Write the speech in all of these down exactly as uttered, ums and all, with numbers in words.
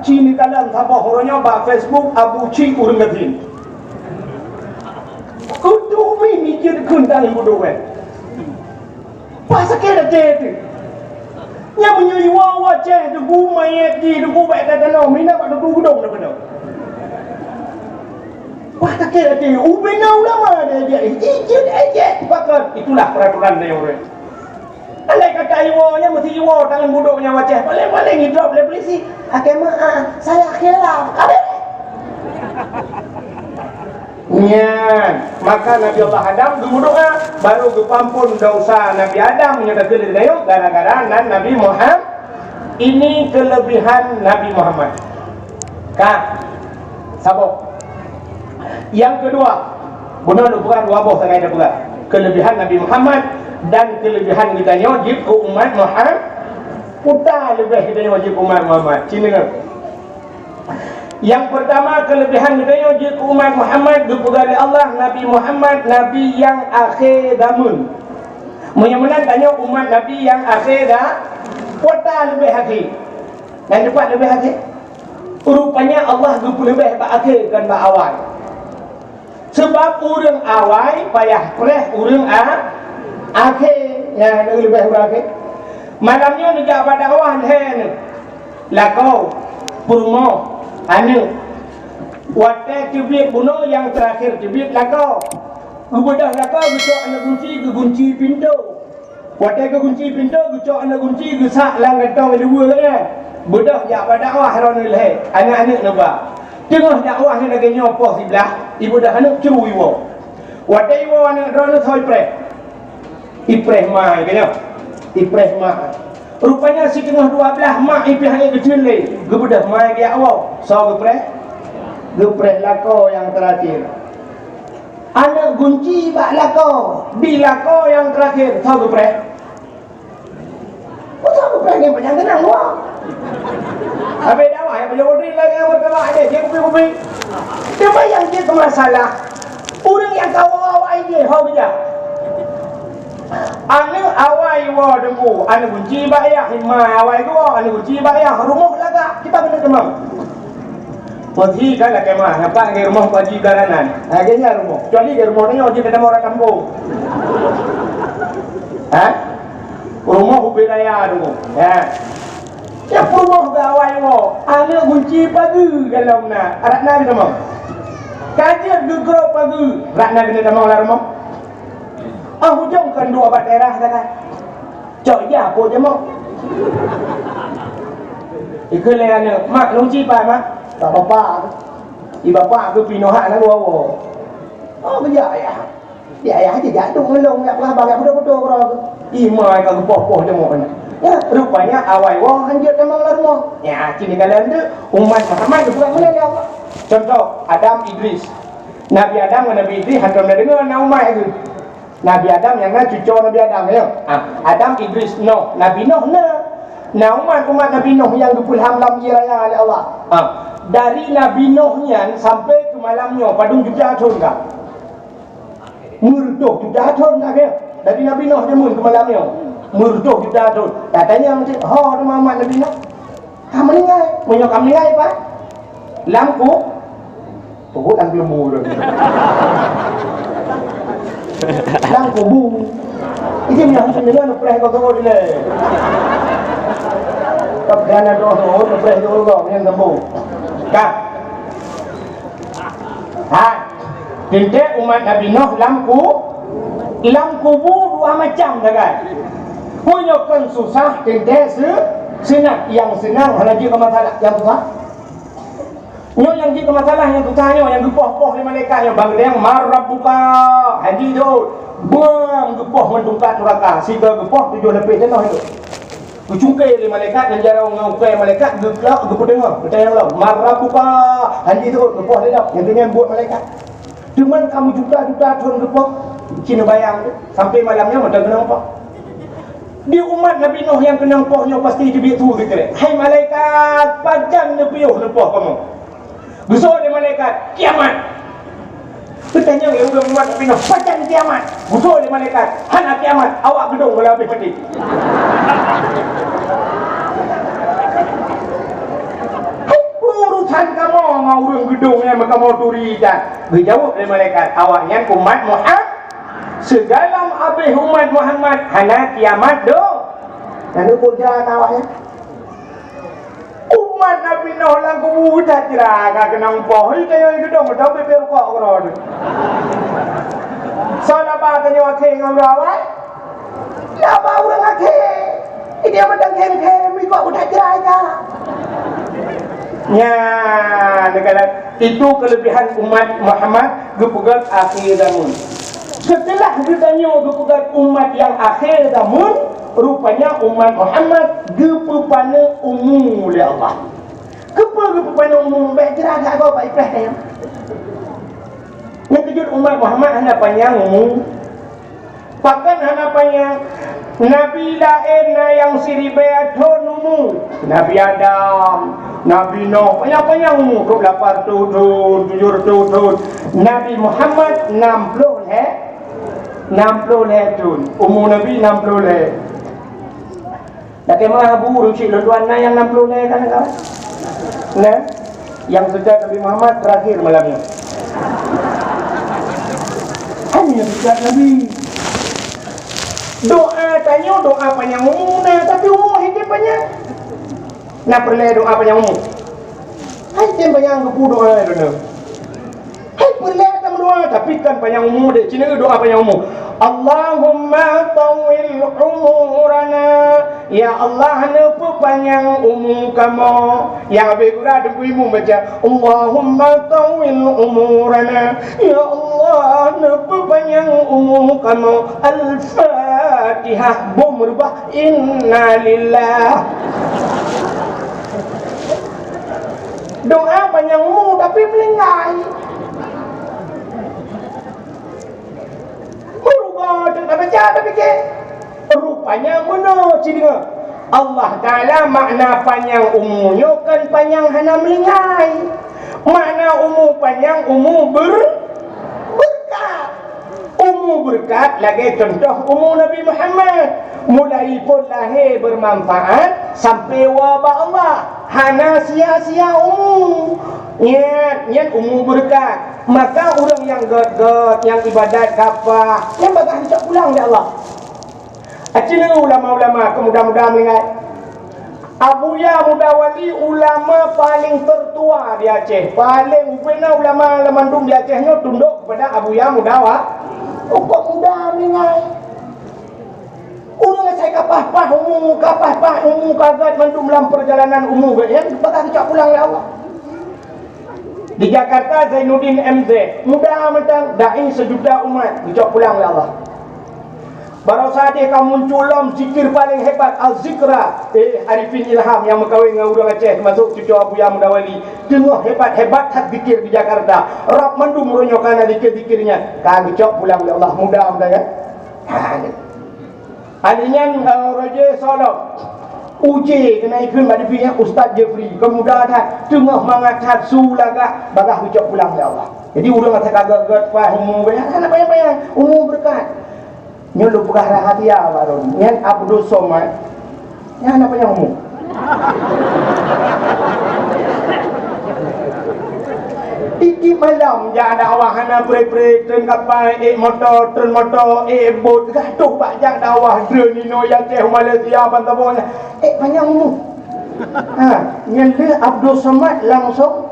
Ci neukalon saboh uroe nyoe bak Facebook, Abu Ci ureueng gasien. Kutu mi mijeuet kheun tangan budok, eh. Pah sakét até teuh. Nyan meunyoe iwoe-woe ceh teuh, gu manyét jih teuh, gu bak tanoh, mina bak tutoe geudong na keunoe. Pah sakét até, ubena ulama ada ejek, ijeuet ejek pakon. Itulah peraturan nyoe ureueng. Andai kata iwoe nyan meusti iwoe tangan budok nyan waceh, paléng-paléng idrop lé polisi. Akhé meu'ah, saya khilaf. Habéh. Nyan, maka Nabi Allah Adam geumeudoa, baru geupeuampon desya Nabi Adam nyoe teukeuleuh dayok gara-gara nan Nabi Muhammad. Ini kelebihan Nabi Muhammad. Ka, saboh. Nyang keudua, bunoe lôn peugah dua boh sagai lôn peugah. Kelebihan Nabi Muhammad dan kelebihan geutanyoe jeuet keu umat Muhammad. Peue leubeh geutanyoe jeuet keu umat Muhammad? Ci deungoe. Nyang peurtama, keuleubeuhan geutanyoe jeuet keu umat Muhammad geupeugah lé Allah, Nabi Muhammad, Nabi nyang akhé zameun. Meunyoe meunan tanyoe umat Nabi nyang akhé za-, peue leubeh akhé. Nyang dipat leubeh akhé? Rupanya Allah geupeuleubeh bak akhé kon bak awai. Seubab ureueng awai payah preh ureueng a-, akhé, nyan leubeh ureueng akhé. Malam nyoe neujak bak dakwah lhèe neuh. Lakoe, peurumoh, aneuk. Watèe teubiet bunoe nyang teurakhir teubiet lakoe. Geubeudôh lakoe geucok aneuk gunci geugunci pintoe. Watèe geugunci pintoe, geucok aneuk gunci, geusak lam gantong ileue geuh nyan. Beudôh jak bak dakwah droeneuh lhèe, aneuk-aneuk neuba. Teungoh dakwah nyan lagèe nyoe poh siblaih, ibeudôh aneuk cru iwoe. Watèe iwoe aneuk droeneuh soe ipreh? Ipreh ma geuh nyoe. Ipreh ma. Rupanya siteungoh dua blaih ma ipiah aneuk geucreun lé. Geubeudôh ma geujak woe. Soe geupreh? Geupreh lakoe nyang teurakhir. Aneuk gunci bak lakoe, di lakoe nyang teurakhir, soe geupreh? Soe geupreh nyan panyang keunong dua. Habéh dakwah nyang peunyoe udin lagèe nyang meuteumah deh, jeuet kupi-kupi. Teuma nyang jeuet keu masalah, ureueng nyang ka woe awai jih, ho geujak. Aneuk awai woe deungon, aneuk gunci bak yah, ma awai geuwoe, aneuk gunci bak yah, rumoh lagak, kita keuneuk teumam. Peusi ka lakèe meu'ah, nampak lagèe rumoh Pak Haji Garanan. Ha, lagèe nyan rumoh. Kecuali lagèe rumoh nyoe jeuet tamong rot kampung. Ha? Rumoh ubé raya tu. Ha. Nyang peurumoh geuawai woe, aneuk gunci pageue galom na, rot na geutamong. Ka jeuet geugrob pageue, rot na geutamong lam rumoh. Ah, ujong kan dua bak teras dah kan. Cok ija po jamok. Ikheun lé aneuk, "Mak, lôn ci pai, Mak?" "Bak bapak." Di bapak geupinoh hak na woe-woe. Oh, geujak ayah. Di ayah jijak duek ngon lôn, jak peugah bang, jak peudoh-peudoh keudroe. Ima ka geupoh-poh jamok aneuk. Ya, rupanya awai woe hanjeuet tamong lam rumoh. Ya, ci neukalon teuk, umat Muhammad geupeugah meulèe lé Allah. Contoh, Adam Idris. Nabi Adam ngon Nabi Idris hantom na deungoe na umat geuh. Nabi Adam nyang na cuco Nabi Adam, ya. Ah, Adam, Idris, Noh. Nabi Noh na. Na umat-umat Nabi Noh nyang geupeulham lam ié raya lé Allah. Ah, dari Nabi Noh nyan sampai keu malam nyoe padum juta thon ka? Meureutoh juta thon ka, ya. Dari Nabi Noh jameun keu malam nyoe. Meureutoh juta thon. Katanya meusti, ho teuma umat Nabi Noh. Ka meuninggai. Meunyoe ka meuninggai, Pak? Lam ku-, oh, lam keuleubu tu. Lam kubu. Itu yang hanya dengan preh kau tengok dia. Kau jangan doh tu, preh tu kau yang tembu. Ka. Ha. Teuntèe umat Nabi Noh lam ku-, lam kubu dua macam sagai. Meunyoe kon susah, teuntèe se-, seunang. Nyang seunang hana jeuet keu masalah. Nyang susah. Nyoe nyang jeuet keu masalah nyang susah nyoe, nyang geupoh-poh lé malaikat nyoe, bang geudeng, "Man rabbuka?" Haji tu, bang geupoh ngon tungkat nuraka, sigoe geupoh tujoh lapéh tanoh itu. Geucungké lé malaikat ngon jaroe ngon ukée malaikat, geuklok, geupeudeungoe, geutanyong lom, "Man rabbuka?" Haji tu, geupoh lé lom, nyang tu nyan buet malaikat. Teuma kamoe juta-juta thon geupoh, ci neubayang tu, sampai malam nyoe mantong keunong poh. Di umat Nabi Nuh nyang keunong poh nyoe pasti teubiet su geukheun, "Hai malaikat, pajan neupiôh neupoh kamoe?" Geusoe lé malaikat, "Kiamat!" Geutanyong lé ureueng umat Nabi Nuh, "Pajan kiamat?" Geusoe lé malaikat, "Hana kiamat, awak geudong bala habéh maté." Hai, San kamoe ngon ureuëng geudong nyang meukamoe turi dan geujaweueb lé malaikat, awaknyan umat Muhammad. Sigohlom abéh umat Muhammad hana kiamat dong. Lalu boja ka awaknyan. Umat Nabi Nuh lam kubu that jra ka keunong poh. Hei, tanyoe geudong, geudong bebe rukok keudroe. Soe laba tanyoe akhé ngon ureuëng awai? Laba ureuëng akhé. Ini yang macam khem-khem, ikut budak jra ka. Nya, negara itu kelebihan umat Muhammad geupeugah akhir zaman. Setelah geutanyoe geupeugah umat yang akhir zaman, rupanya umat Muhammad geupeupana umu lé Allah. Keupeue geupeupana umu? Bèk jra that gob bak ipreh tayang. Nyang keujeuet umat Muhammad hana panyang umu. Pakon hana panyang? Nabi laén na nyang siribèe thon umu. Nabi Adam, Nabi Nuh, panyang-panyang umu, trôk lapan reutôh thon, tujoh reutôh thon. Nabi Muhammad nam ploh lhèe, nam ploh lhèe thon. Umu Nabi nam ploh lhèe. Lakèe meu'ah bu, ureueng chik lôn tuan na nyang nam ploh lhèe kan, kawan? Nah, nyang seujak Nabi Muhammad terakhir malam nyoe. Hanya seujak Nabi. Doa tanyoe, doa panyang umu na, tapi umu hana panyang. Na peureulèe doa panyang umu? Hai tem panyang geupeu doa droeneuh. Hai peureulèe tameudoa, tapi kan panyang umu deh. Cina doa panyang umu. Allahumma tawwil umurana. Ya Allah, neupeupanyang umu kamoe. Nyang habéh gura Teungku Imum baca, Allahumma tawwil umurana. Ya Allah, neupeupanyang umu kamoe. Al-Fatihah. Bom reubah. Innalillah. Doa panyang umu tapi meuninggai. Meurugoe teuk tabaca, tapike. Rupanya meunoe cit deungoe. Allah Taala makna panyang umu nyoe kon panyang hana meuninggai. Makna umu panyang, umu ber-, beureukat. Umu beureukat lagèe cuntoh umu Nabi Muhammad. Mulai phon lahé beumanfaat sampoe woe bak Allah. Hana sia-sia umu. Nyan, nyan umu beureukat. Maka ureueng nyang gèt-gèt, nyang ibadat gapah, nyan bagaih geucok pulang lé Allah. Aci nyoe ulama-ulama keu muda-muda meuninggai. Abuya Muda Wali ulama paleng teutua di Aceh. Paleng ubena ulama lam mandum di Aceh nyoe tundok kepada Abuya Muda Wa-, oh, kok muda meuninggai. Ureueng asai ka paih-paih umu, ka paih-paih umu, ka gèt mandum lam peurjalanan umu gèt nyan, bagaih geucok pulang lé Allah. Di Jakarta, Zainuddin M Z, muda mantong, dai seujuta umat, geucok pulang lé Allah. Baroesa deh ka muncul lom zikir paleng hebat, Az-Zikra. Eh, Arifin Ilham nyang meukawen ngon ureueng Aceh, teumasok cucoe Abuya Muda Wali. Teungoh hebat-hebat that zikir di Jakarta. Rab mandum uroe nyoe ka na zikir-zikir nyan. Ka geucok pulang lé Allah. Muda mantong, kan? Ha, nyan. Alinyan, eh, Roger Solom. Uje keunan ikheun bak dipie nyan Ustaz Jeffrey. Pemuda that, teungoh mangat that, su lagak, bagaih geucok pulang lé Allah. Jadi, ureueng asai ka gèt-gèt paih umu, hana payah-payah. Umu beureukat. Nyoe lôn peugah rahasia baroe. Nyan Abdul Somad. Nyan hana payah umu. Tiep-tiep malam jak dakwah hana pré-pré, treun kapai, ék moto, treun moto, ék bot, gadoh bak jak dakwah, treun inoe jak teuh Malaysia ban saboh nyan. Ék panyang umu. Ha, nyan lheueh Abdul Somad langsong,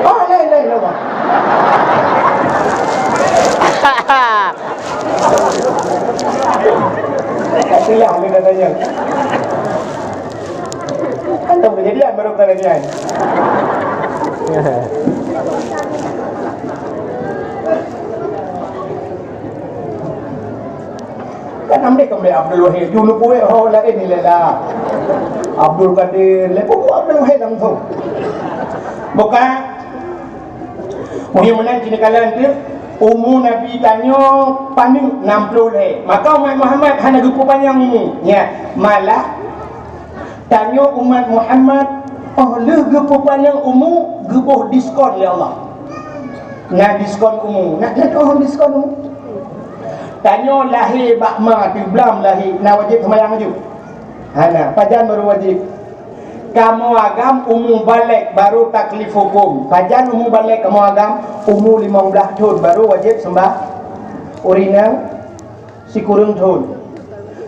oh, laén, laén, laén. Tak salah ni katanya. Kan tak kejadian baru kejadian. Kan ambek kembali Abdul Wahid, julu puwe ho lain ni lela. Abdul Kadir, lepo Abdul Wahid langsung. Bukan. Mungkin menang kini kalian tu, umu Nabi tanyoe paneuk enam puluh lhèe. Maka umat Muhammad hana geupeu panyang umu. Ya, malah tanyoe umat Muhammad, oh lheueh geupeu panyang umu, geuboh diskon lé Allah. Na diskon umu. Na, na oh diskon umu. Tanyoe lahé bak ma teuh blam lahé, na wajéb seumayang ju? Hana. Pajan baru wajéb? Kamoe agam umu balek baru taklif hukum. Pajan umu balek kamoe agam? Umu limong blaih thon baru wajéb seumbah. Ureueng inong sikureueng thon.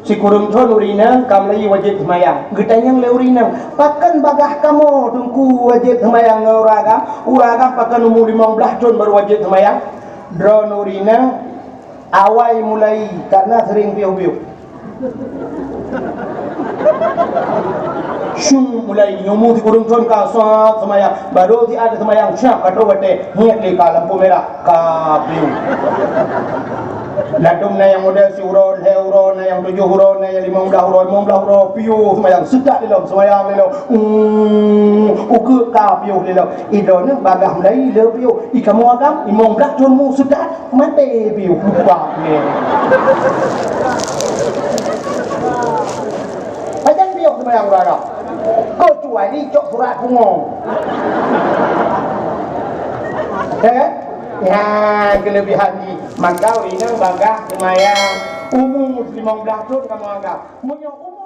Sikureueng thon ureueng inong ka meulayeue wajéb seumayang. Geutanyong lé ureueng inong, "Pakon bagaih kamoe Teungku wajéb seumayang ngon ureueng agam? Ureueng agam pakon umu limong blaih thon baru wajéb seumayang?" Droeneuh ureueng inong, awai mulai, karena sering piôh-piôh. Syum mulai, nyoe umu sikureueng thon ka sat seumayang, baru siat seumayang, syah ka trok watèe, ngiet lé ka lampu merah, ka piôh. Ladôm na nyang model siuroe, lhèe uroe, na nyang tujoh uroe, na nyang limong blaih uroe, limong blaih uroe, piôh seumayang, seutôt lé lom, seumayang lé lom. Hmm, ukeue ka piôh lé lom. Idroeneuh bagaih mulai le piôh, i kamoe agam, limong blaih thon mu seutôt. Maté piôh lupa ni. Pajan piôh seumayang ureueng agam? Kecuali cok surat pungo. Ya kan? Ya, kelebihan ni. Maka ureueng inong bagaih seumayang umu limong blaih thon kamoe agam. Meunyoe umu